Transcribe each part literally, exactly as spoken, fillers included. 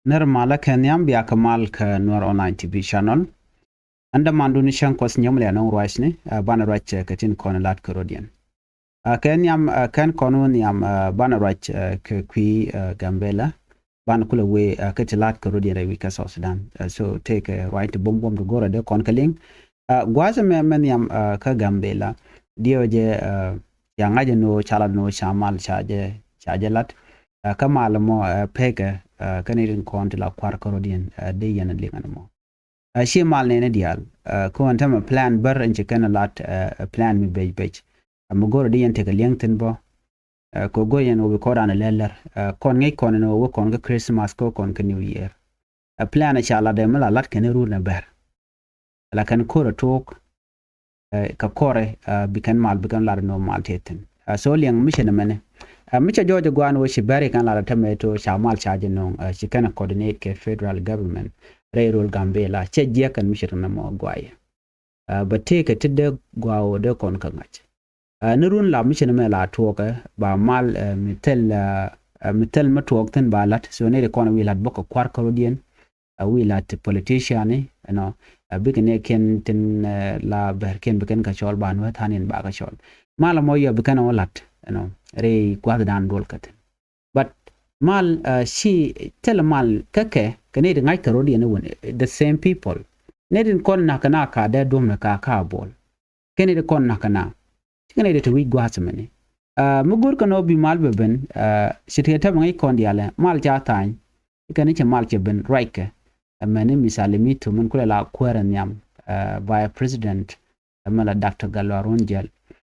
Nir malä kɛ nhiam bia kɛ mal kɛ Nuɛr Online T V channel. Ɛn dämandun cäŋ kuɔth nyɔm lɛ nɔŋ ruacni, ɛ, banɛ ruac, ɛ, kɛ tin kɔn lat kɛ rɔdiɛn. Ɛ, kɛ nhiam, ɛ, kɛn kɔn wä nhiam, ɛ, banɛ ruac, ɛ, kɛ kui̱, ɛ, Gambela. Banɛ kulɛ wee, ɛ, kɛ ti lat kɛ rɔdiɛn rɛy wi̱c kɛ South Sudan. Ɛ, so tëëkɛ ruac ti buɔ̱m buɔ̱m ti go̱rɛ dee kɔn kɛ liŋ. Ɛ, gua̱a̱th mɛ, mɛ nhiam, ɛ, kä Gambela. Diɛw jɛ, ɛ, ca ŋa̱c ɛn ɣöö ca lat ɛn ɣöö ca mal ca jɛ, ca jɛ lat. Ɛ, kä mal mɔ, ɛ, pekɛ, ɛ, kä ni rin kɔn ti la kua̱r kä rɔdiɛn, ɛ, dee yɛn liŋ ɛn mɔ. Ɛ, ci mal nɛni diaal, ɛ, kɔn tämɛ plan bär ɛn ci kɛn lat, ɛ, plan mi bec bec. Ɛ, mi go̱r di yɛn tekɛ liɛŋ thi̱n bä. Ɛ, kɛ go̱r yɛn wä bi kɔn dan lɛl lɛr. Ɛ, kɔn ŋi̱i̱c kɔn ni wä kɔn kä Christmas kɛ kɔn kä New Year. Ɛ, plan ɛ ca lat dee mi la lat kɛn run ɛ bär. La kɛn ko̱r ɛ tok, ɛ, kɛ kɔrɛ, ɛ, bi kɛn mal, bi kɛn lat ni wä mal tëë thi̱n. Ɛ, so liɛŋ mi cɛ ni mɛni. Ɛ, mi cɛ jɔɔc ɛ guan wä ci bär i kɛn lat ɛ tämɛ to ca mal ca jɛ no̱o̱ŋ, ɛ, ci kɛn ɛ coordinate kɛ federal government rɛy rol Gambela. Cɛ jiɛk kɛn mi cɛ ni mɔ guayɛ. Ɛ, bɛ tëëkɛ ti dee gua̱a̱ wä dee kɔn kä ŋa̱c. Ɛ, ni run la mi cin mɛ la tuɔɔkɛ ba mal, ɛ, mi thil, ɛ, ɛ, mi thil mi tuɔɔk thi̱n ba la̱t. So ni ri kɔn wi̱i̱ la̱t bä kɛ kua̱r kärɔ̱diɛn. Ɛ, wi̱i̱ la̱t ti politician ni, you know, ɛ, bikɛ ni kiɛn tin, ɛ, la bɛr kiɛn bi kɛn kɛ cɔl ba nuɛ than in ba kɛ cɔl. Mal mɔ yɔ bi kɛn ɔ la̱t, you know, ri gua̱th dan duɔl kɛ thi̱n. But mal, ɛ, ci thil mal kä kɛ, kɛ ni ti ŋa̱c kärɔ̱diɛn ni wun, ɛ, the same people. Ni ti kɔn nak kɛ na ka dee duɔ̱m ni ka ka buɔl. Kɛn ni ti kɔn nak kɛ na. Ci kɛn ni ti ti wi̱c gua̱a̱th mɛni. Ɛ, mi go̱r kɛn ɔ bi mal bɛ ben, ɛ, ci ti kɛ tɛp ŋa̱c kɔn dialɛ, mal ca tha̱a̱ny. Ci kɛn ni cɛ mal cɛ ben ruackɛ. Ɛ, mɛni misali mi thum min kulɛ la kuäär ɛ nhiam, ɛ, vice president, ɛ, mɛ la Doctor Gatluak Ruɔ̱n Jiɛl.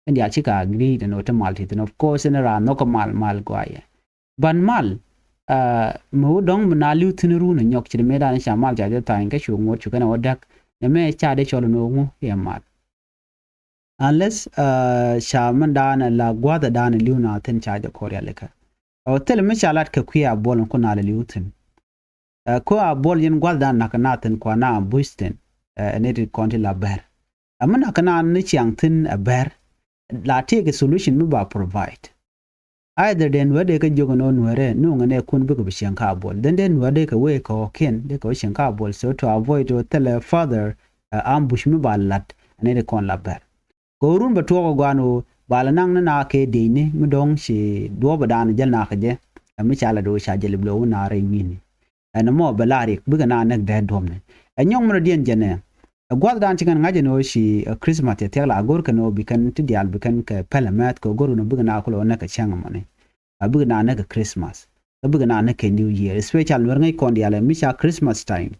Ɛn diaal ci ka agree ni wä ti mal ti thin. Of course, ɛn raa nhɔk kɛ mal, mal guayɛ. Ban mal, ɛ, mi wä dɔ̱ŋ mi na li̱w thi̱n run ɛ nyɔk ci di mëë dan ca mal ca jɛ tha̱a̱ny kä cu ŋuɔ̱t cu kɛn ɛ wä däk. Ni mɛ ca dee cɔl ni wä ŋu yɛ mal. Unless, ɛ, ca mɛn dan la gua̱th ɛ dan li̱w na thi̱n ca jɛ kɔr yalikä. Ɛ, thil mi ca lat kɛ kui̱ a buɔl ni kun a la li̱w thi̱n. Ɛ, ko a buɔl yɛn gua̱th dan nak na thi̱n kua na buc thi̱n. Ɛ, ni ti kɔn ti la bɛr. Ɛ, mi nak na ni ciaŋ thi̱n ɛ bɛr. La tëëkɛ solution mi ba provide. Either dee nuäär dee kä jiök ɛn ɣöö nuäärɛ nuŋ ɛn ɛ kun bikɛ bi cieŋ ka buɔl. Then dee nuäär dee kɛ wee kɛ ɣɔ̱kiɛn dee kɛ wee cieŋ ka buɔl. So to avoid ɣöö thilɛ further, ɛ, ambush mi ba lat ɛn ɛ dee kɔn la bɛr. Kɛ ɣöö run bɛ tuɔɔk ɛ gua̱a̱n ɣöö ba la naŋ ni na kɛ dee ni mi dɔ̱ŋ ci duɔ̱ɔ̱p ɛ da̱a̱n jäl na kɛ jɛ. Ɛ mi ca la do̱ ca jɛ lip lo̱o̱ wä na rɛy wi̱i̱ni. Ɛn mɔ bɛ la riɛk bikɛ na näk dee duɔ̱mni. Ɛ nyɔk mi rɔ diɛn jɛnɛ. Ɛ gua̱th dan ci kɛn ŋa̱c ɛn ɣöö ci, ɛ, Christmas cɛ thia̱k la go̱r kɛn ɣöö bi kɛn ti diaal bi kɛn kɛ pɛl ɛ mɛth kɛ go̱r wun ɛ bikɛ na kulɛ wä näk kɛ cäŋ ɛmɔni. A bikɛ na näk kɛ Christmas. Ɛ bikɛ na näk kɛ New Year. Especial nuɛr ŋäc kɔn diaal ɛ mi ca Christmas time.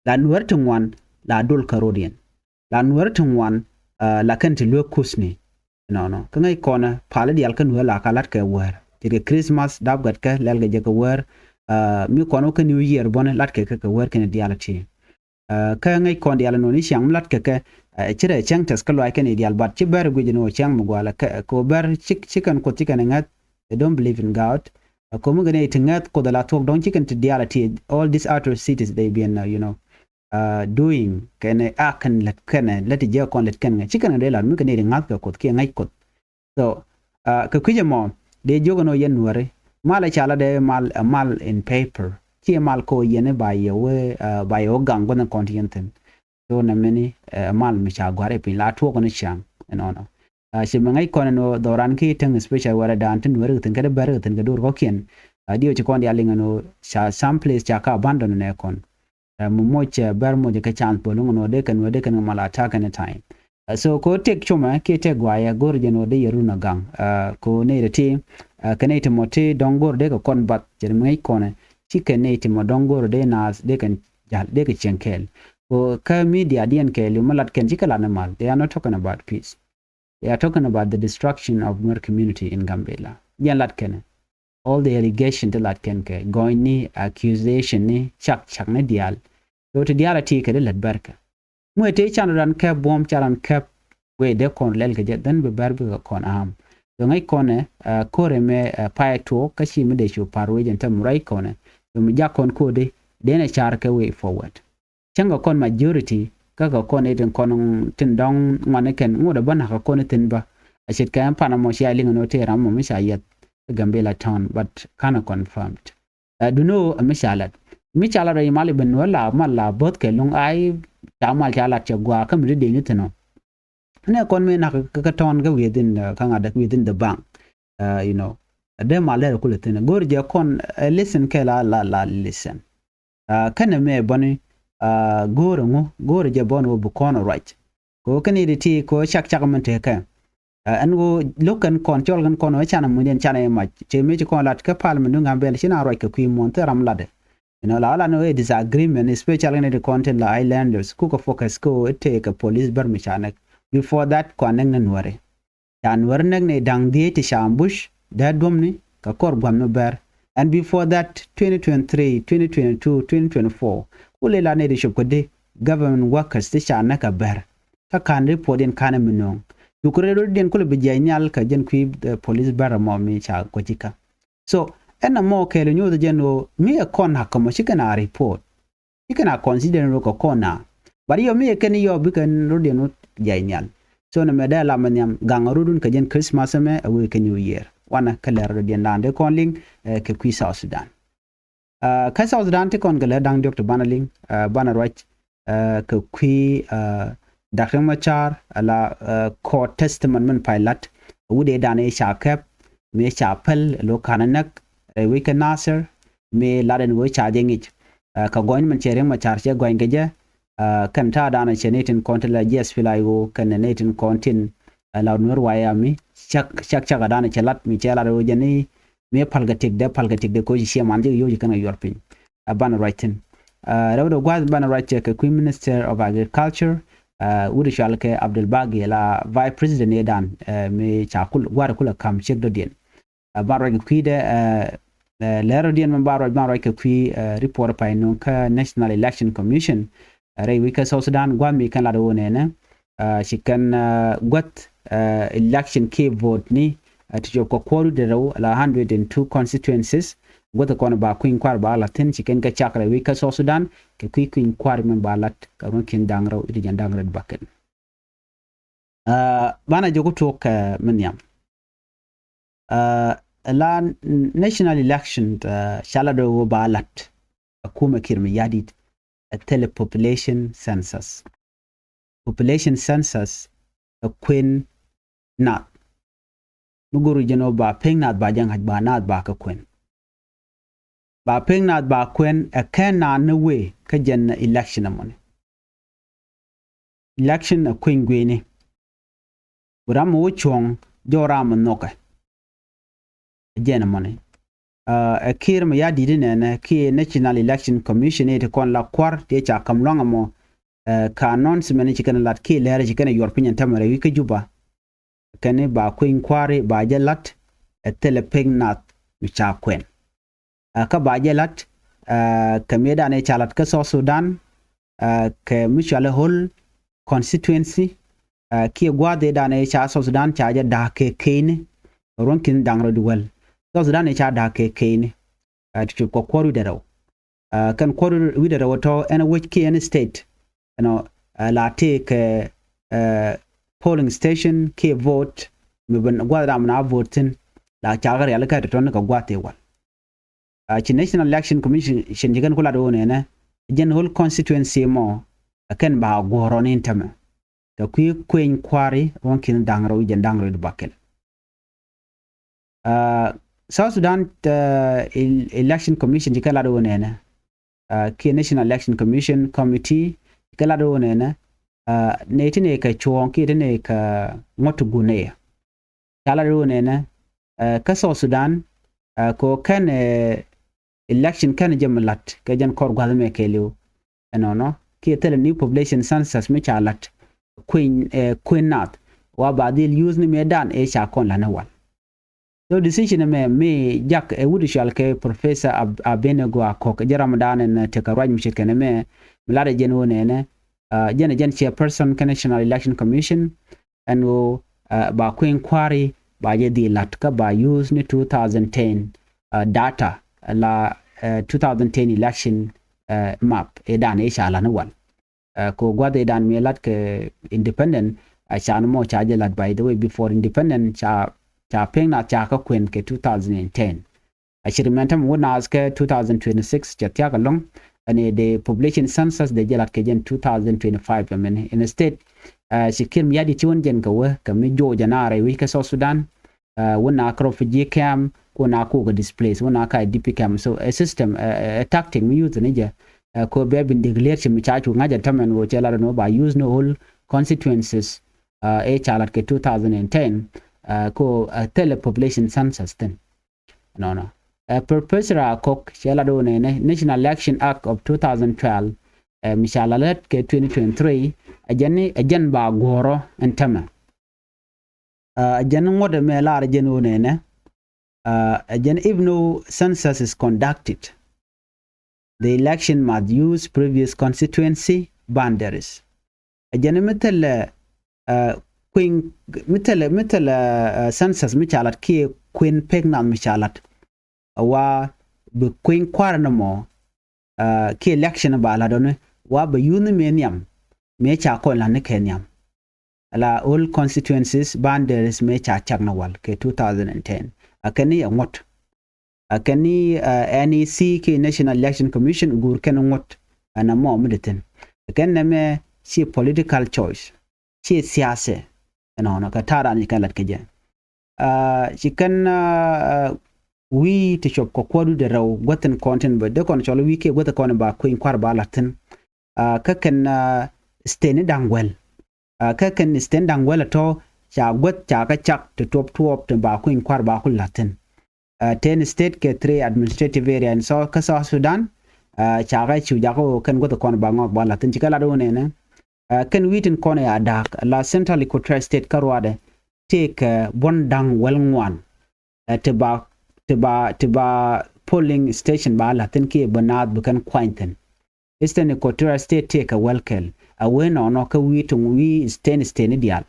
La nuɛr ti ŋuan la dol kä rɔdiɛn. La nuɛr ti ŋuan, ɛ, la kɛn ti luek kusni. Nɔnɔ. Kä ŋäc kɔnɛ pali diaal kä nuɛr la ka lat kɛ wäär. Ce̱tkɛ Christmas dap gat kɛ lɛl kɛ jɛ kɛ wäär. Ɛ, mi kɔn wä kä New Year bɔni lat kɛ kɛ kɛ wäär kɛn diaal ti. Ɛ, kä ŋäc kɔn diaal nɔni ciaŋ mi lat kɛ kɛ, ɛ, ci rɛ cäŋ tɛth kä luac kɛn diaal, but ci bɛr guic ni wä ciaŋ mi gualɛ kɛ, kɛ wä bɛr ci, ci kɛn Kuoth ci kɛn ŋäth. They don't believe in God. Ɛ, kɛ mi gɛ ni ti ŋäth Kuoth la thuɔk dɔ̱ŋ ci kɛn ti diaal ti all these atrocities they been, uh, you know, uh, doing kɛnɛ a kɛn lät kɛnɛ lät ti jɛ kɔn lät kɛn ŋɛ ci kɛn ŋɛ dee lat mi kɛn ni ri ŋa̱th kɛ Kuoth kiɛ ŋäc Kuoth. So, uh, kɛ kui̱c ɛmɔ dee jiök ɛn ɣöö yɛn nuääri mal ɛ ca la dee mal, ɛ, mal in paper. Ci ɛ mal kɛ ɣöö yɛn i̱ ba yɛ wee, uh, ba yɛ wee gaŋ gua̱th in kɔn ti yɛn thi̱n. So nɛ mini, ɛ, mal mi ca gua̱r ɛ piny la tuɔɔk ni ciaŋ ɛnɔnɔ. Ɛ, ci mi ŋäc kɔn ɛn ɣöö dhɔran ki täŋ special wɛrɛ dan ti nuääri kɛ thi̱n kɛ dee bɛr kɛ thi̱n kɛ do̱r kɔ̱kiɛn. Ɛ, diɛw ci kɔn diaal liŋ ɛn ɣöö ca some place ca ka abandon nɛ kɔn. Ɛ, mi moc, ɛ, bɛr moc kɛ chance bä luŋ ɛn ɣöö dee kɛn wee dee kɛn ŋä mal attack any time. Ɛ, so ko tek cumɛ kiɛ tek guayɛ go̱r jɛn ɣöö dee yɛ run agaŋ. Ɛ, ko nɛy ti, ɛ, kɛ nɛy ti mɔ ti dɔ̱ŋ go̱r dee kɛ kɔn bath cɛ mi ŋäc kɔnɛ. Ci kɛ nɛy ti mɔ dɔ̱ŋ go̱r dee naath dee kɛn jal dee kɛ cieŋ kɛɛl. Ko kä media diɛn kɛɛl mi lat kɛn ci kɛ lat ni mal. They are not talking about peace. They are talking about the destruction of Nuer community in Gambela. Jɛn lat kɛn. All the allegation ti lat kɛn kɛ gɔnyni, accusation ni, cak cak ni diaal. Lo ti diaal a ti kɛ di lät bɛrkɛ. Muɛ tëë can ran kɛp buɔ̱m ca ran kɛp wee dee kɔn lɛl kɛ jɛ dhɛn bi bɛr bikɛ kɔn a̱a̱m. Bɛ ŋäc kɔnɛ, ɛ, ko̱r ɛmɛ, ɛ, pay tuɔɔk kä ci mi dee cu pa̱r wec ɛn te mi ruac kɔnɛ. Bɛ mi jak kɔn ko̱di dee nɛ car kɛ way forward. Cäŋ kɛ kɔn majority kä kɛ kɔn itin kɔn tin dɔ̱ŋ ŋuan ikɛn ŋot ɛ bä nak kɛ kɔn ithin bä. A ce̱tkɛ ɛn pan ɛmɔ cia liŋ ɛn ɣöö tëë ram ɛmɔ mi ca yɛth ɛ Gambela town, but kanɛ confirmed. Ɛ, duno ɛ mi ca lat. Mi ca lat rɛy mal i̱ ben wä la mal la bo̱th kɛ luŋ ay ca mal ca lat cɛ gua kä mi di dee ni thin ɔ. Nɛ kɔn mi nak kä tɔn kä within, kä ŋa̱t within the bank. Ɛ, you know, dee mal dee rɛ kulɛ thin go̱o̱r jɛ kɔn ɛ listen kɛ la la la listen. Ɛ, kɛnɛ mɛ bäni, ɛ, go̱o̱rɛ ŋu go̱o̱rɛ jɛ bäni wä bi kɔn ruac. Kɛ wä kɛn i̱ di ti kɛ wä cak cak mɛn tekɛ. Ɛ, ɛn ɣöö lo̱k kɛn kɔn cɔl kɛn kɔn ɣöö canɛ munydiɛn canɛ i̱ mac cɛ mëë ci kɔn lat kä parliament duŋ Gambɛl ci na ruac kɛ kui̱ muɔ̱n thil ram latdɛ. You know, la wä lat ni ɣöö disagreement especially ni di kɔn tin la islanders kukɛ focus kä ɣöö i̱ tëëkɛ police bär mi ca näk. Before that kua näk ni nuäri. Ca nuäri näk ni da̱ŋ dhieec ti ca ambush dee duɔ̱mni kɛ kɔr gua̱mni bär. And before that twenty twenty-three, twenty twenty-two, twenty twenty-four ku lëë la ni di cop kä di government workers ti ca näk kɛ bär. Kä ka̱n report in ka̱n mi nööŋ. Cukɛ rɛy rot diɛn kulɛ bi jiɛc nhial kɛ jɛn kui̱, eh, police bärä mɔ mi ca kuecä kä. So ɛn ɛmɔ kɛɛl nyuuth jɛn ɣöö mi ɛ kɔn na̱k kä mɔ ci kɛn a report. Ci kɛn a consider rot kɛ kɔn na̱k. But yɔ mi ɛ kɛn yɔ bi kɛn rot diɛn rot jiɛc nhial. So nɛ mɛ dee lam ɛ nhiam gaŋ rot dun kɛ jɛn Christmas ɛmɛ ɛ wee kɛ New Year. Wanɛ kɛ lɛr rot diɛn da̱a̱n dee kɔn liŋ, eh, kɛ kui̱ South Sudan. Ɛ, kä South Sudan ti kɔn kɛ lɛ da̱ŋ diɔ̱k ti banɛ liŋ, ɛ, banɛ ruac, ɛ, kɛ kui̱, ɛ, Doctor Machar, ala, ɛ, court testimony min pay lat, wut ëë dan ëë ca kɛp, mëë ca päl, lo kanɛ näk, rɛy wec kä Nasir, mëë lat ɛn wec ca jɛ ŋic. Ɛ, kɛ gɔny min cɛ Riek Machar cɛ gɔny kɛ jɛ, ɛ, kɛn ta̱a̱ dan cɛ ni tin kɔn ti la G S P L I O, kɛn ni tin kɔn tin, ɛ, la Nuer White Army, cak, cak, cak a dan cɛ lat, mi cɛ lat wec jɛ ni, mi pal kɛ tik dee pal kɛ tik dee koci ciɛ man jɛ kɛ yo̱o̱c kɛn kɛ yuɔr piny. Ɛ banɛ ruac thi̱n. Ɛ rɛw dee gua̱th banɛ ruac cɛ kɛ kui̱ Minister of Agriculture, ɛ wut cual kɛ Abdul Bagi la Vice President ëë dan, ɛ mi ca kul gua̱r kulɛ ka̱m ciek dɔ̱diɛn. Ɛ banɛ ruac kɛ kui̱dɛ, ɛ, ɛ lɛr dɔ̱diɛn mɛ banɛ ruac banɛ ruac kɛ kui̱, ɛ, report pay nuŋ kä National Election Commission. Ɛ rɛy wec kä South Sudan gua̱th mi kɛn lat wä nɛnɛ, ɛ, ci kɛn, ɛ, gua̱th, ɛ, election kiɛ vote ni, ɛ, ti cop kɛ kuɔr wi̱cdɛ rɛw la hundred and two constituencies. Gua̱th kɔn ba kui̱ny kua̱r ba lat thi̱n ci kɛn kɛ cak rɛy wec kä South Sudan kɛ kui̱ kui̱ny kua̱r mɛn ba lat kɛ ruɔ̱n ki̱n da̱ŋ rɛw i̱ ti jɛn da̱ŋ rɛw bakɛn. Ɛ, banɛ jɛ ku tuɔk kɛ mi nhiam. Ɛ, la national election, ɛ, ca lat wä ba lat. Ɛ kumɛ Kiir Mayardit. Ɛ thilɛ population census. Population census ɛ kuën nath. Mi go̱r jɛn ɔ ba pek nath ba jɛ ŋa̱c ba nath ba kä kuën. Ba pek nath ba kuën ɛ kɛn nath ni wee kä jɛn election ɛmɔni. Election ɛ kuëny gui̱ni. Bi ram mi wä cuɔ̱ŋ jɔw ram mi nhɔkɛ. Jɛn ɛmɔni. Ɛ, ɛ Kiir Mayardit nɛnɛ kiɛ National Election Commission ëë ti kɔn la kua̱r ti ca ka̱m lua̱ŋ ɛmɔ. Ɛ, ka announcement ci kɛn lat kiɛ lɛr ci kɛn yuɔr piny ɛn tämɛ rɛy wi̱c kä Juba. Kɛn ba kuëny kua̱ri ba jɛ lat, ɛ thilɛ pek nath mi ca kuɛn. Ɛ, kä ba jɛ lat, ɛ, kɛ mëëdan ëë ca lat kä South Sudan, ɛ, kɛ mi cualɛ whole constituency, ɛ, kiɛ gua̱a̱th ëëdan ëë ca South Sudan ca jɛ da̱a̱k kɛ keyni, ruɔ̱n ki̱n da̱ŋ rɛw wäl. South Sudan ëë ca da̱a̱k kɛ keyni, ɛ, ti cop kɛ kuɔr wi̱cdɛ rɛw. Ɛ, kɛn kuɔr wi̱cdɛ rɛw tɔ ɛn wec kiɛ ɛn state, you know, ɛ, la tëëkɛ, ɛ, polling station kiɛ vote, mi ben gua̱a̱th ram na vote thi̱n, la cakɛ rialikä tɔ̱tɔ̱ni kɛ gua̱a̱th ëë wal. Ɛ, ci National Election Commission ci kɛn ku lat ɣöö nɛnɛ, jɛn whole constituency mɔ, ɛ kɛn ba guɔ̱ɔ̱r rɔ̱ ni tämɛ. Kɛ kui̱ kuëny kua̱ri, ruɔ̱n ki̱n da̱ŋ rɛw jɛn da̱ŋ rɛw bakɛl. Ɛ, South Sudan, ɛ, El-, Election Commission ci kɛ lat ɣöö nɛnɛ, ɛ, kiɛ National Election Commission Committee ci kɛ lat ɣöö nɛnɛ, ɛ, nɛy ti nɛy kɛ cuɔ̱ɔ̱ŋ kiɛ ti nɛy kɛ ŋuɔ̱t ti guun nɛy. Ca lat ɣöö nɛnɛ, ɛ, kä South Sudan, ɛ, kɛ ɣöö kɛn, ɛ, election kɛn jɛ mi la̱t kɛ jɛn kɔr gua̱th mɛ kɛɛliw. Ɛnɔnɔ kiɛ thilɛ new population census mi ca la̱t kuëny, ɛ, kuën nath wa ba dhil use ni mëëdan ëë ca kɔn la̱t ni wal. So decision ɛmɛ mi jak ɛ wut cual kɛ Professor Ab-, Abednego Akok, jɛ ramdan ɛn tekɛ ruac mi ce̱tkɛ nɛmɛ mi lat ɛ jɛn ɣöö nɛnɛ, ɛ, jɛn ɛ jɛn chairperson kɛ National Election Commission. Ɛn ɣöö, ɛ, ba kuëny kua̱ri ba jɛ dhil la̱t kä ba use ni two thousand ten, ɛ, data, ɛ, la, ɛ, two thousand ten election, ɛ, map ëëdan ëë ca la̱t ni wal. Ɛ, kɛ ɣöö gua̱th ëëdan mi lat kɛ independent, ɛ, ca ni mɔ ca jɛ la̱t, by the way, before independent ca, ca pek nath ca kä kuën kɛ two thousand and ten. A ci ri mɛn tämɛ wä naath kɛ two thousand twenty-six cɛ thiak ɛlɔ̱ŋ. Ɛn ɛ dee population census dee jɛ lat kɛ jɛn two thousand twenty-five ɛmɛn. Instead, ɛ, ci Kiir Mayardit ci wän jɛn kɛ wä kɛ mi joc jɛ naar ɛ wi̱c kɛ South Sudan. Ɛ, wä naa kä refugee camp, kɛ wä naa kɛ wä kɛ displace, wä naa kä I D P camp. So ɛ system, ɛ, ɛ, ɛ tactic mi use ni jɛ, ɛ, kɛ wä bɛ bin declare ci mi ca cu ŋa̱c ɛ tämɛn wä cɛ lat ɛn wä ba use ni whole constituencies. Ɛ, ɛ ca lat kɛ two thousand and ten, ɛ, kɛ wä, ɛ, thilɛ population census thin. Nɔnɔ. Ɛ, Professor Akok cɛ lat wä nɛnɛ National Election Act of two thousand twelve, ɛ, mi ca lat kɛ twenty twenty-three, ɛ jɛn ni, ɛ jɛn ba guɔ̱rɔ ɛn tämɛ. Ɛ, ɛ jɛn ŋuɔ̱t ɛmɛ lar ɛ jɛn wä nɛnɛ. Ɛ, ɛ jɛn if no census is conducted, the election must use previous constituency boundaries. Ɛ jɛn mi thilɛ, ɛ, kui̱ny, mi thilɛ, mi thilɛ, ɛ, census mi ca lat kiɛ kuën pek nath mi ca lat. Ɛ wa bi kui̱ny kua̱r ni mɔ, ɛ, kiɛ election ba lat dɔni, wa bi yuth ni mëë nhiam, mëë ca kɔn lat ni kɛ nhiam. Ala all constituencies boundaries mëë ca cak ni wal kɛ two thousand and ten. A kɛn ni ɛ ŋuɔ̱t. A kɛn ni, ɛ, N E C kiɛ National Election Commission guur kɛn ŋuɔ̱t. Ɛn a mɔ mi di thin. A kɛn nɛmɛ ci political choice. Ci siasɛ. Ɛnɔnɔ kɛ ta̱a̱ raan ci kɛn lat kɛ jɛ. Ɛ, ci kɛn, ɛ, ɛ, wi̱i̱ ti cop kɛ kuäär wi̱i̱ dee rɛw guäthin kɔn tin bä. Dee kɔn cɔl wi̱i̱ kiɛ guäthi kɔn ba kui̱ny kua̱r ba lat thin. Ɛ, kä kɛn, ɛ, state ni da̱ŋ guɛl. Ɛ, kä kɛn state da̱ŋ guɛl a tɔ ca guäth ca kä cak ti tuɔp tuɔp ti ba kui̱ny kua̱r ba ku la̱thin. Ɛ, ten state kɛ three administrative area in South, kä South Sudan, ɛ, ca kä cu jakä kɛn guäth kɔn ba ŋɔk ba la̱thin ci kä lat wä nɛnɛ. Ɛ, kɛn wi̱i̱ tin kɔn ya da̱a̱k la Central Equatoria State kä ruaadɛ tëëkɛ buɔ̱n da̱ŋ wäl ŋuan. Ɛ, ti ba, ti ba, ti ba polling station ba la̱thin kiɛ bi naath bi kɛn kuany thi̱n. Eastern Equatoria State tëëkɛ wäl kɛl. A wee nɔnɔ kä wi̱i̱ tuŋ wi̱i̱ state state ni diaal.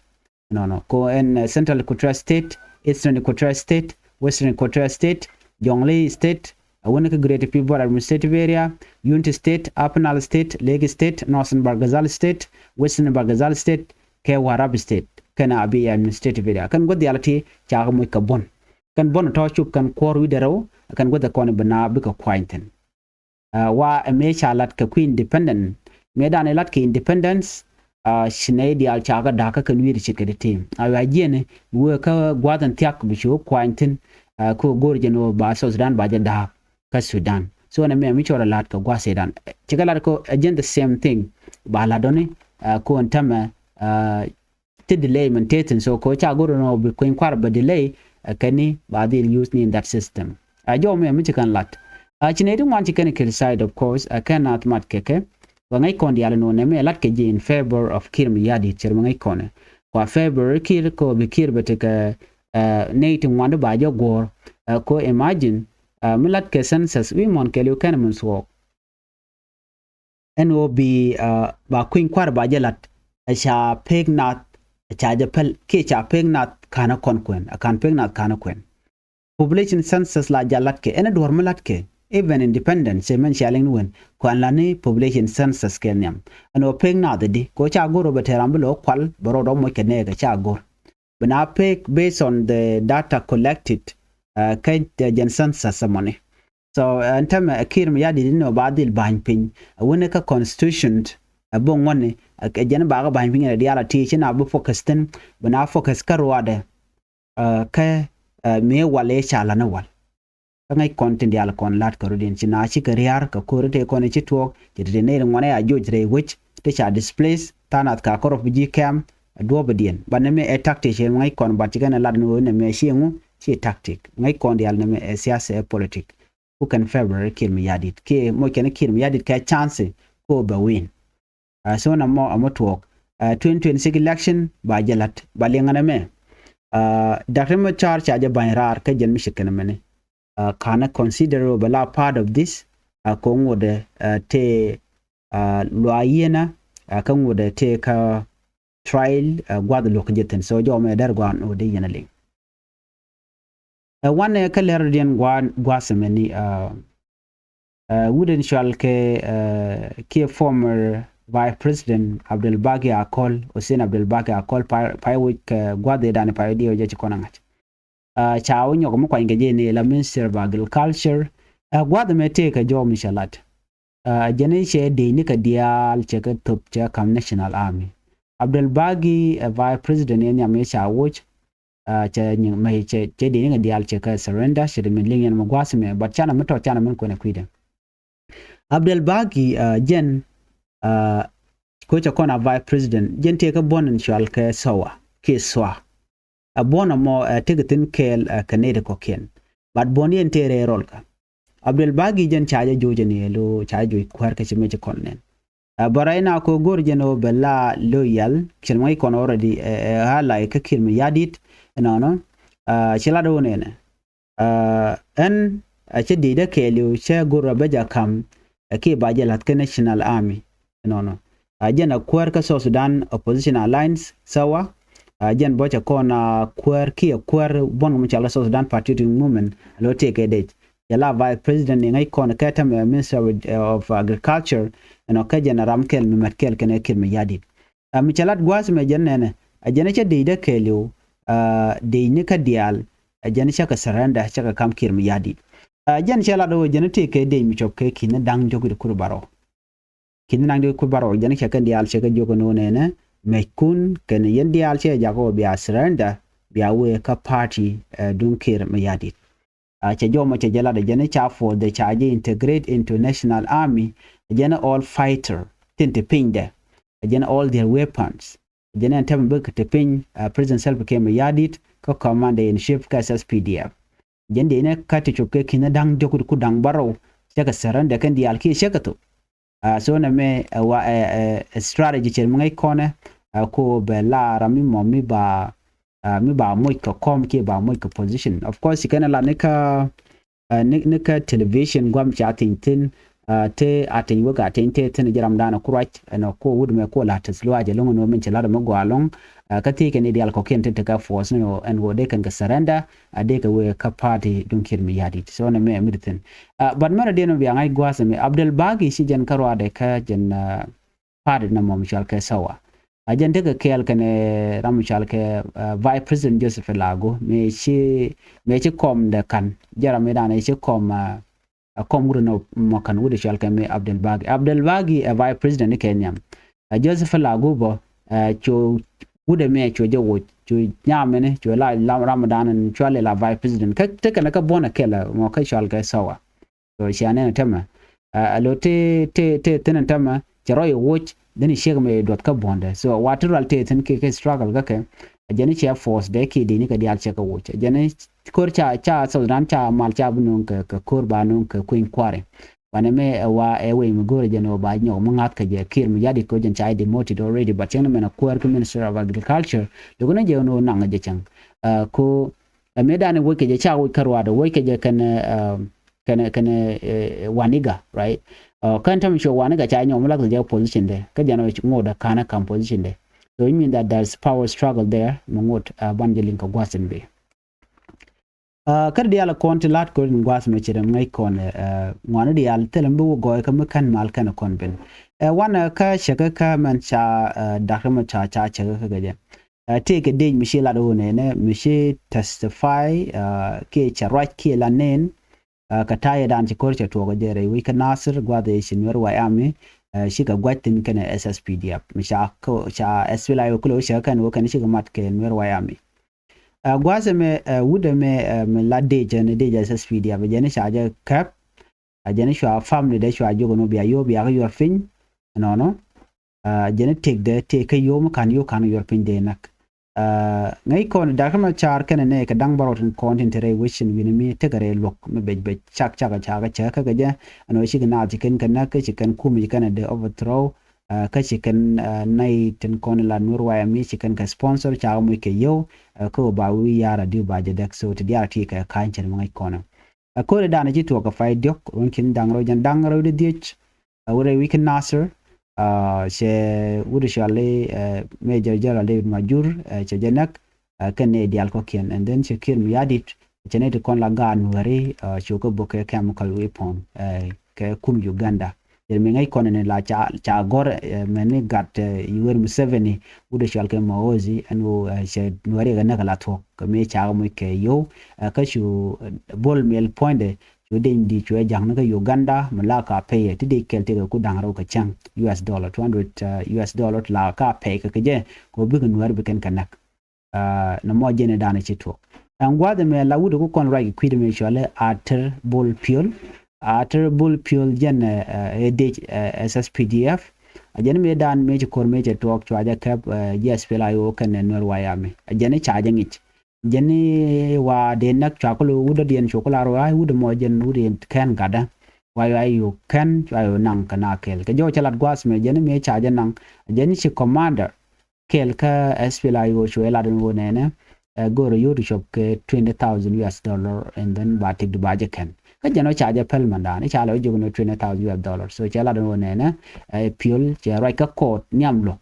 Nɔnɔ ko ɛn, ɛ, Central Equatoria State, Eastern Equatoria State, Western Equatoria State, Jonglei State, a wee ni kä Greater Pibor Administrative Area, Unity State, Upper Nile State, Lake State, Northern Bahr el Ghazal State, Western Bahr el Ghazal State, kɛ Warrap State, kɛn Abyei Administrative Area. Kɛn guäth diaal ti ca kɛ moc kɛ buɔ̱n. Kɛn buɔ̱n tɔ cop kɛn kuɔ̱r wi̱cdɛ rɛw, kɛn guäth kɔn bi naath bikɛ kuany thi̱n. Ɛ, wa ɛ mëë ca lat kɛ kui̱ independent. Mëë dan ɛ lat kɛ independence, ɛ, ci nɛy diaal ca kɛ da̱a̱k kä kɛn wi̱i̱ ti ce̱tkɛ ti tim. A wi̱i̱ a jiɛn wee kä gua̱a̱th in thia̱k bi ci wä kuany thi̱n, ɛ, kä go̱o̱r jɛn wä ba South Sudan ba jɛ da̱a̱k kä Sudan. So nɛ mɛ mi cɔl a lat kɛ gua̱a̱th Sudan. Ci kɛ lat kɛ ɛ jɛn the same thing. Ba lat dɔni, ɛ, kɛ wä ɛn tämɛ, ɛ, ti delay min te thi̱n. So kɛ ca go̱r nɔ bi kueny kuar bɛ delay, ɛ, kɛn ni ba dhil use ni in that system. A jɔw mɛ mi ci kɛn lat. A ci nɛy ti ŋuan ci kɛn criticize, of course, ɛ, kɛn naath mat kɛ kɛ. Wɛ ŋäc kɔn diaal nɔ nɛ mɛ lat kɛ ji̱ in favor of Kiir Mayardit, cɛ mɛ ŋäc kɔn. Kua favor Kiir kɛ bi Kiir bɛ tekɛ, ɛ, nɛy ti ŋuan di ba jɛ guɔ̱ɔ̱r. Ɛ, kɛ imagine, ɛ, mi lat kɛ census wi̱i̱ muɔ̱n kɛɛliw kɛn min thuɔɔk. Ɛn ɣöö bi, ɛ, ba kui̱ny kua̱r ba jɛ la̱t, ɛ ca pek naath, ɛ ca jɛ päl kiɛ ca pek naath ka̱n ɛ kɔn kuɛn, ɛ ka̱n pek naath ka̱n ɛ kuɛn. Population census la jal la̱tkɛ, ɛn ɛ duɔ̱r mi la̱tkɛ, even independent, cɛ mɛn cia liŋ ni wen, kuan la̱t ni population census kɛ nhiam. Ɛn ɣöö pek naath ɛ di, kɛ ɣöö ca go̱r ɣöö bɛ te ram bi lo̱k kual, bɛ rɔɔdɛ mɔ kɛ nɛɛk ɛ ca go̱r. Bi na pek based on the data collected, ɛ, kä, ɛ, jɛn census ceremony. So, ɛ, ɛn täämɛ, ɛ, Kiir Mayardit inɔ ba dhil ba̱ny piny. Ɛ, wänɛ kä constitution, ɛ, bä ŋuɔ̱tni, ɛ, ɛ jɛn ba kɛ ba̱ny piny rɛ diaal a ti ci na bi focus thi̱n, bi na focus kä ruaadɛ, ɛ, kä, ɛ, mëë wal ëë ca la̱t ni wal. Kä ŋäc kɔn tin diaal kɔn la̱t kɛ rɔ̱diɛn ci na cikɛ ria̱r kɛ ko̱ri tëë kɔn ci tuɔɔk, ci ti nɛy ri ŋuan ɛ a joc rɛy wec, ti ca displace, tha̱a̱ŋ nath ka kɔrɔp ji̱ kɛm, ɛ duɔ̱ɔ̱p diaal. But nɛmɛ ɛ tactic ci ŋäc kɔn, but ci kɛn ɛ lat ni ɣöö nɛmɛ ci ŋu, ci tactic. Ŋäc kɔn diaal nɛmɛ ɛ siasa, ɛ politic. Ku kɛn favor Kiir Mayardit. Kiɛ moc kɛn Kiir Mayardit kɛ chance ko bɛ win. Ɛ, so na mɔ, a mɔ tuɔɔk. Ɛ, twenty twenty-six election, ba jɛ la̱t, ba liŋ ɛn ɛmɛ. Ɛ, Doctor Machar ca jɛ ba̱ny raar kä jɛn mi ci kɛn ɛmɛni. Ɛ, ka̱n ɛ consider bɛ la part of this, ɛ, kɛ ŋuɔ̱t ɛ, ɛ, tëë, ɛ, luaac yieenä, ɛ, kä ŋuɔ̱t ɛ tëë kä trial, ɛ, gua̱th luɔ̱k jɛ thi̱n. So jɔmɛ dɛr gua̱a̱n ɣöö dee yɛn a liŋ. Ɛ, wanɛ kä lɛr diɛn gua̱a̱n, gua̱a̱th ɛmɛni, ɛ, ɛ, wut in cɔal kɛ, ɛ, kiɛ former Vice President Abdel Baki Akol, Hussein Abdel Baki Akol, pay, pay wec kɛ gua̱th ëëdan pay diɛw jɛ ci kɔn a ŋa̱c. Ca wä nyɔk mi kuany kɛ jɛ ni la Minister of Agriculture. Gua̱th mɛ tëë kɛ jɔw mi cɛ lat. Jɛn i̱ cɛ dec ni kɛ diaal cɛ kɛ thop cɛ kam National Army. Abdel Bagi ɛ Vice President yɛ nhiam yɛ ca woc. Cɛ nyiŋ mɛ cɛ dec ni kɛ diaal cɛ kɛ surrender cɛ dee min liŋ yɛn mɛ gua̱th mɛ, but canɛ mi tɔt canɛ min kuɛn ɛ kui̱dɛ. Abdel Bagi jɛn ko cɛ kɔn a Vice President, jɛn tëë kɛ buɔ̱n in cual kɛ Sawa kiɛ Swa. Ɛ buɔ̱n ɛmɔ ɛ tekɛ thi̱n kɛɛl ɛ kɛ nɛy ti kɔ̱kiɛn. But buɔ̱n yɛn tëë rɛy rɔl kä Abdel Bagi jɛn ca jɛ joc ɛn yɛ lo ca jɛ joc kuäär kä ci mec kɔn nɛn. Ɛ bä rɛy na ko go̱r jɛn ɣöö bɛ la loyal cɛn mɛ ŋäc kɔn already ɛ ɛ ɣa̱ la kä Kiir Mayardit ɛnɔnɔ. Ci lat ɣöö nɛnɛ Ɛn a cä di̱i̱dä kɛɛliw cä go̱r a bä ja̱ ka̱m ɛ kiɛ ba jɛ la̱th kä National Army. Nɔnɔ a jɛn a kuäär kä South Sudan Opposition Alliance, Sawa. A jɛn bä cɛ kɔn a kuäär kiɛ kuäär buɔ̱n kɛ mi cɔal kä South Sudan Patriotic Movement a lo tëëkɛ dec. Jɛ la Vice President ni ŋäc kɔn kɛ tämɛ Minister of Agriculture. Ɛnɔ kä jɛn a ram kɛl mi mɛt kɛl kɛnɛ Kiir Mayardit. A mi cɛ lat gua̱a̱th mɛ jɛn nɛnɛ a jɛn cä dec dee kɛɛliw. A dec ni kä diaal a jɛn cä kɛ surrender cä kɛ ka̱m Kiir Mayardit. A jɛn cɛ lat ɣöö jɛn tëë kɛ dec mi cɔp kɛ ki̱n ni da̱ŋ diɔ̱k wi̱cdɛ kur bärɔw. Ki̱n ni da̱ŋ diɔ̱k wi̱cdɛ kur bärɔw jɛn cä kɛn diaal cɛ kɛ jiök ɛn ɣöö nɛnɛ mɛc kun kɛn yɛn diaal cɛ jak ɣöö bia surrender bia wëë kä party duŋ Kiir Mayardit. A cɛ jɔmɔ cɛ jɛ lat a jɛn ca force dɛ ca jɛ integrate into National Army. A jɛn all fighter tin te pinydɛ. A jɛn all their weapons. A jɛn ɛn tɛmɛ bikɛ te piny a President Salva Kiir Mayardit kä commander in chief kä S S P D F. Jɛn dee ni kä ti cop kɛ ki̱n da̱ŋ diɔ̱k ku da̱ŋ bärɔw cɛ kɛ surrender kɛn diaal kiɛ cɛ kɛ thop. A so nɛ mɛ ɛ wa ɛ ɛ strategy cɛ mi ŋäc kɔnɛ. A ko bɛ la ram mi mɔ mi ba a mi ba moc kɛ kɔm kiɛ ba moc kɛ position. Of course ci kɛn a la ni kä a ni ni kä television guam ca thieny thi̱n. A te a thieny wek a thieny te thi̱n jɛ ram dan a ku ruac ɛn a ko wut mɛ ko la tɛth luac ɛlɔŋ ɛn wä min cɛ lat mɛ gɔaa ɛlɔŋ. A kä thiec kɛn ni diaal kɔkiɛn te te kä force ni ɛn wä dee kɛn kɛ surrender. A dee kɛ wee kä party duŋ Kiir Mayardit so nɛ mɛ mi di thi̱n. A but mɛn a diɛn mɛ bia ŋa̱c gua̱a̱th ɛmɛ Abdel Bagi ci jɛn kä ruaadɛ kä jɛn a party nɔmɔ mi cɔal kɛ Sawa. A jɛn tekɛ kɛɛl kɛnɛ ram mi cɔal kɛ a Vice President Joseph Lagu mi ci mi ci kɔm dɛ ka̱n jɛ ram mi dan ci kɔm a a kɔm wut nɔ mɔ ka̱n wut cɔal kɛ mi Abdel Bagi. Abdel Bagi ɛ Vice President ni kɛ nhiam. A Joseph Lagu bɔ a cu wut ɛmɛ cu jɛ woc cu nyam mini cu la ram dan in cɔal la Vice President kä tekɛ nɛ kä buɔ̱n a kɛl mɔ kä cɔal kɛ Sawa. So cia nɛn tɛmɛ a lo te te te thin tɛmɛ cɛ rɔy woc. Then ciek mɛ duɔth kä buɔ̱ndɛ so wa ti rual te thin kɛ kɛ struggle kä kɛ. A jɛn cia force dɛ kiɛ dini kɛ dial cɛ kɛ woc a jɛn kor ca ca South Sudan ca mal ca bi nuŋ kɛ kɛ kor ba nuŋ kɛ kui̱ny kuari. Wanɛ mɛ ɛ wa ɛ wei mi go̱rɛ jɛn ɔ ba nyɔk mi ŋa̱th kɛ jɛ Kiir Mayardit ko jɛn ca demoted already but cɛŋ ni mɛn a kuäär ki Minister of Agriculture. Lo̱k ni jɛ ɔ naŋ jɛ cɛŋ ko Ɛ mëë dan woc kɛ jɛ ca woc kä ruaadɛ woc kɛ jɛ kɛn kɛn kɛn Waniga, right? Kɛn tɛm cuɛ Waniga ca nyɔk mi lath kɛ jɛ position dɛ kä jɛn ŋot ɛ ka̱n ɛ ka̱m position dɛ. So it mean that there's power struggle there mi ŋot ɛ ban jɛ liŋ kɛ gua̱th in bi. Kä diaal kɔn ti la̱t kɔn in gua̱th mi ci rɛm ŋäc kɔn ɛ ŋuani diaal thilɛ mi bi wä gɔɔy kä mi kɛn mal kɛn kɔn bin. Ɛ wanɛ kä cɛ kä kä mɛn ca dak ri mɔ ca ca cɛ kä kä jɛ. Tëëkɛ dec mi ci lat ɣöö nɛnɛ mi ci testify kiɛ cɛ ruac kiɛ la nɛn. Kɛ ta̱yɛ dan ci ko̱r cɛ tuɔɔk jɛ rɛy wec kä Nasir gua̱th ëë ci Nuer White Army cikɛ gua̱c thi̱n kɛnɛ S S P D F mi ca ca S P L A I O kulɛ wä cɛ kɛn wä kɛn cikɛ mat kɛ Nuer White Army. Gua̱th ɛmɛ wut ɛmɛ mi la dec ɛn dec S S P D F jɛn ca jɛ kɛp. A jɛn cua family dɛ cua jiök ɛn wä bia yio̱w bia kä yuɔr piny ɛnɔnɔ. A jɛn tëkdɛ tëë kä yio̱w mi ka̱n yio̱w ka̱n yuɔr piny dee näk. A ŋäc kɔn dak kä ma car kɛnɛ nɛ kɛ da̱ŋ bärɔw tin kɔn tin te rɛy wecin wi̱ni mi tekɛ rɛy luɔ̱k mi bec bec cak cak a cak a cak kä kɛ jɛ. Ɛn wä cikɛ naath ci kɛn kɛ näk kä ci kɛn kum ci kɛn a dee overthrow. A kä ci kɛn a nɛy tin kɔn la Nuer White Army ci kɛn kɛ sponsor cak muc kɛ yio̱w. A kä wä ba wi̱i̱ ya̱r a diw ba jɛ dɛk so ti diaal ti kɛ ka̱ny cɛn mi ŋäc kɔn. A ko̱ri dan ci tuɔk kɛ pay diɔ̱k wän kin da̱ŋ rɛw jɛn da̱ŋ rɛw di dhiec. A wut rɛy wi̱c kä Nasir. A cɛ wut cɔali ɛ Major General David Majur ɛ cɛ jɛ näk. A kɛn ni diaal kɔ̱kiɛn and then cɛ Kiir Mayardit cɛ ni ti kɔn la gaat Nuɛri. A cu kä bok kɛ chemical weapon ɛ kɛ kum Uganda. Cɛ mi ŋäc kɔn ni la ca, ca gɔr, eh, mɛn ni gat, eh, Yoweri Museveni, wut ɛ cɔal kɛ Muhoozi, ɛn ɣöö, eh, cɛ Nuɛri kɛ näk la thuɔ̱k. Kɛ mi ca kɛ moc kɛ yio̱w, eh, kä cu, eh, Bol Mel puɔ̱nydɛ, cu deny di cu ɛ ja̱k ni kä Uganda, mi la ka pɛy ɛ ti dec kɛl tëkɛ ku da̱ŋ rɛw kɛ cäŋ U S dollar, two hundred, eh, U S dollar la ka pɛy kɛ kɛ jɛ, kɛ ɣöö bikɛ Nuɛr bikɛn kɛ näk. Ah, nɔmɔ jɛn ɛ danɛ ci tuɔk. Ɛn gua̱a̱th ɛmɛ la wut ɛ ku kɔn ruac kɛ kui̱dɛ mɛ cɔalɛ Ater Bol Piol. Ater Bol Piol jɛn, eh, eh, ɛ dec, eh, S S P D F. A jɛn mëë dan mëë ci ko̱r mëë cɛ tuɔɔk cua jɛ kɛp, eh, ji̱ S P L A I O kɛnɛ Nuɛr White Army. A jɛn ca jɛ ŋic. Jɛn wa dee näk cua kul wut dɔ̱diɛn cu kul a ruac wut mɔ jɛn wut in kɛn gatdä. Wa yua yu kɛn cua yu naŋ kɛ na kɛl. Kɛ jɔw cɛ lat gua̱a̱th mɛ jɛn mëë ca jɛ naŋ. A jɛn ci commander kɛl kä S P L A I O cu ɛ lat ɛn ɣöö nɛnɛ, eh, go̱o̱rɛ yio̱w ti cop kɛ twenty thousand U S dollar and then ba tik du ba jɛ kɛn. Kä jɛn ɔ ca jɛ päl mandan, i̱ ca lɛ wä jiök ni twenty thousand U S dollar. So cɛ lat ɛn ɣöö nɛnɛ, eh, Piol cɛ ruac kä court nhiam luɔ̱k.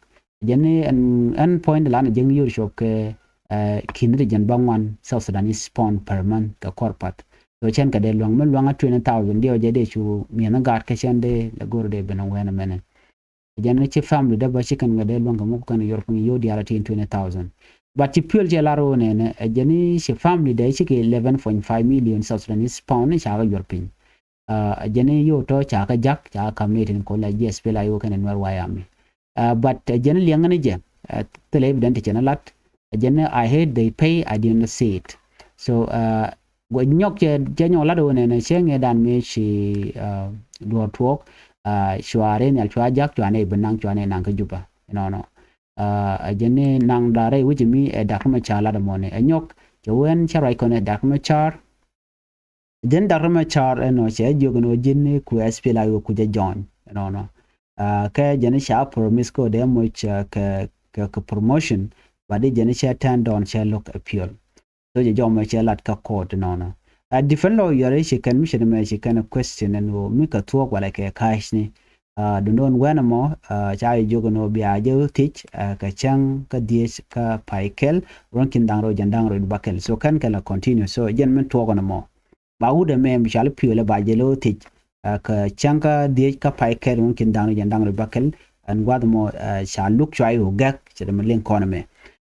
Jɛn ni ɛn, ɛn point lan jiäk yio̱w ti cop kɛ, eh, ki̱n ti jɛn ba ŋuan South Sudanese pound per month kɛ kɔr path. So cɛn kɛ dee luäŋ mi luäŋ a twenty thousand diɛw jɛ dee cu mi̱eth ni gaat kä cɛn dee lɛ go̱o̱rɛ dee ben ɛ wɛn ɛmɛnɛ. Jɛn ni ci family dee bä ci kɛn kɛ dee luäŋ kɛ muk kɛn yor piny yio̱w diaal a tin twenty thousand. But ci Piol cɛ lar ɣöö nɛnɛ, ɛ jɛn ni ci family dee ci kɛ eleven point five million South Sudanese pound ni ca kɛ yor piny. Ah, ɛ jɛn ni yio̱w tɔ ca kɛ ja̱k, ca kɛ ka̱m ni tin kɔn la ji̱ S P L A I O kɛnɛ Nuɛr White Army. Ah, but ɛ jɛn ni liɛŋ ni jɛ, ah, thilɛ evident ti cɛ ni lat. Ɛ jɛn ni I heard they pay, I didn't see it. So, ah, guɔ nyɔk cɛ, cɛ nyɔk lat ɣöö nɛnɛ cɛ ŋɛ dan mëë ci, ah, duɔ̱ɔ̱r tuɔɔk, ah, cua ri nhial cua ja̱k cua nɛy bi naŋ cua nɛy naŋ kä Juba. Nɔnɔ. Ah, a jɛn ni naŋ da̱rɛ wi̱c mi ɛ Dak Macar lat ɛmɔni. Ɛ nyɔk cɛ wen cɛ ruac kɔn ɛ Dak Macar. Jɛn Dak Macar ɛnɔ cɛ jiök ɛn ɣöö ji̱n ni ku S P L A I O ku jɛ join. Nɔnɔ. Ah, kɛ jɛn ni ca promise kɛ ɣöö dee moc, ah, kɛ, kɛ, kɛ promotion. But di jɛn ni cɛ turn down cɛ lo̱k ɛ Piol. So jɛ jɔmɛ cɛ lat kä court nɔnɔ. A defense lawyer ci kɛn mi ci dämɛ ci kɛn question ɛn ɣöö mi kɛ thuɔ̱k walɛ kɛ cash ni. Ah, dundun wɛn ɛmɔ, ah, ca jɛ jiök ɛn ɣöö bia jɛ thiec, ah, kɛ cäŋ kä dhiec kä pay kɛl, ruɔ̱n ki̱n da̱ŋ rɛw jɛn da̱ŋ rɛw ba kɛl. So kɛn kɛn la continue. So jɛn min tuɔɔk ɛn ɛmɔ. Ba wut ɛmɛ mi cɔal Piol ɛ ba jɛ lɛ thiec, ah, kɛ cäŋ kä dhiec kä pay kɛl, ruɔ̱n ki̱n da̱ŋ rɛw jɛn da̱ŋ rɛw ba kɛl. Ɛn gua̱th ɛmɔ, ah, ca luk cua i̱ wä gɛk, cɛ dämɛ liŋ kɔn ɛmɛ.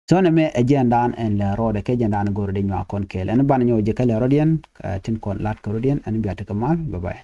So nɛmɛ ɛ jɛn dan ɛn lɛ rɔɔdɛ kɛ jɛn dan go̱o̱rɛ dee nyuak kɔn kɛɛl. Ɛn banɛ nyɔk jɛ kä lɛ rɔɔdiɛn, eh, tin kɔn lat kä rɔɔdiɛn, ɛn bia tekɛ mal. Bye bye.